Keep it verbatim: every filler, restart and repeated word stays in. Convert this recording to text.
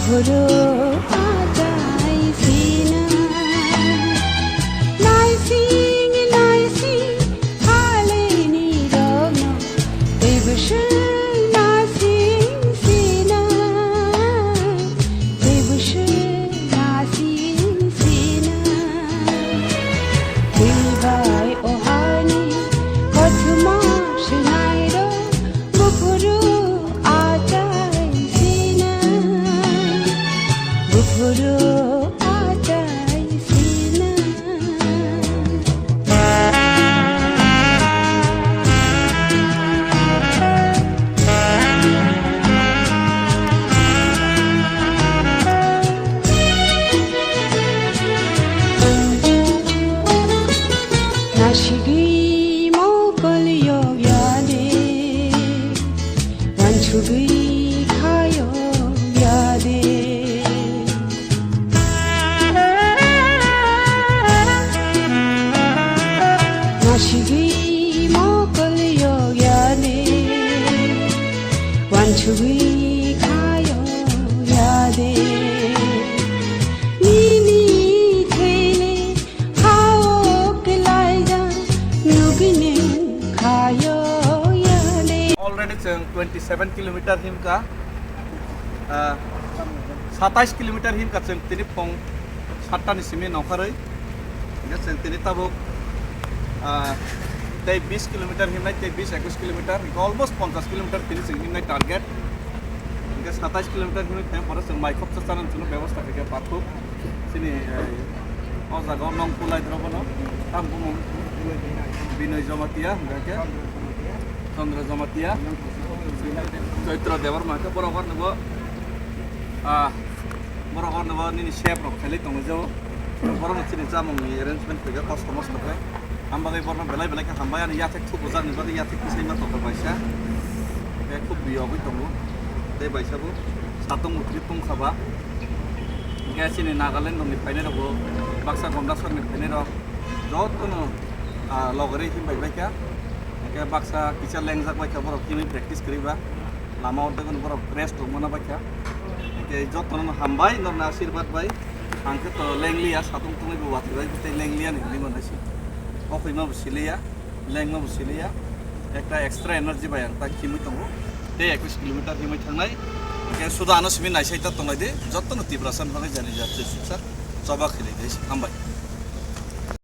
Guru achai sina, naising naising halini rokno, tebuswng nasing sina, tebuswng nasing sina. Twibai o hani kothoma swnairok, buphuru achai sina, buphuru achai sina. Nasigwi mokol yok ya de, wansugwi kha yok ya de. Nasigwi mokol yok ya de, wansugwi kha yok ya de. Nini thele hao kwlaijak nugwini khayo yale. Already chwng twenty seven kilometer himkha, ah, satais kilometer himkha chwng tini phung satta ni simi nongkharwi. Hingkhe chwng tini tabuk, ah, tei bis kilometer himnai, tei bis ekush kilometer, hingkhe almost ponchash kilometer tini chwng himnai target. Hingkhe satais kilometer himwi thang pore chwng mai khopsa chana chwngno bebosta khaikha pathuk. Chini, eh, o jaga o nong kulai drop no. Tam bumung Binoy Jamatia, hingkhe Chandra Jamatia, Chaitra Debbarma, hingkhe borok hor nugo, ah, borok hor nugo nini chef rok khailai tongo jao. Borok no chini chamung ni arrangement khaikha kosto mosto khe. Ang bagwi borno belai belai khe hambai, ani yathek thubujak ni bagwi yathek kisaima tongkha baisa. Khe khub biyogwi tongo. Tei baisa bo satung mutri tongkha ba. Hingkhe chini Nagaland rokni phainai rokbo baksa Gondasor ni phainai rok jotono, ah, logori himbai baikha. Hingkhe baksa kisa lengjak baikha borok himwi practice kwrwi ba. Lama o tei borok rest rok mana baikha. Hingkhe jotono hambai norna asirbat bai. Ang khe to lengliya, satung tungwi bo watwi bai tei lengliya ni hinwi mano se. O khoi ma bo siliya, leng ma bo siliya. Ekta extra energy bai ang ta khimwi tongo. Tei ekush kilometer himwi thangnai. Hingkhe suda ano simi naisai ta tonglai di. Jotono Tiprasa ni bagwi jani jat se suksa choba khilai di. Hambai.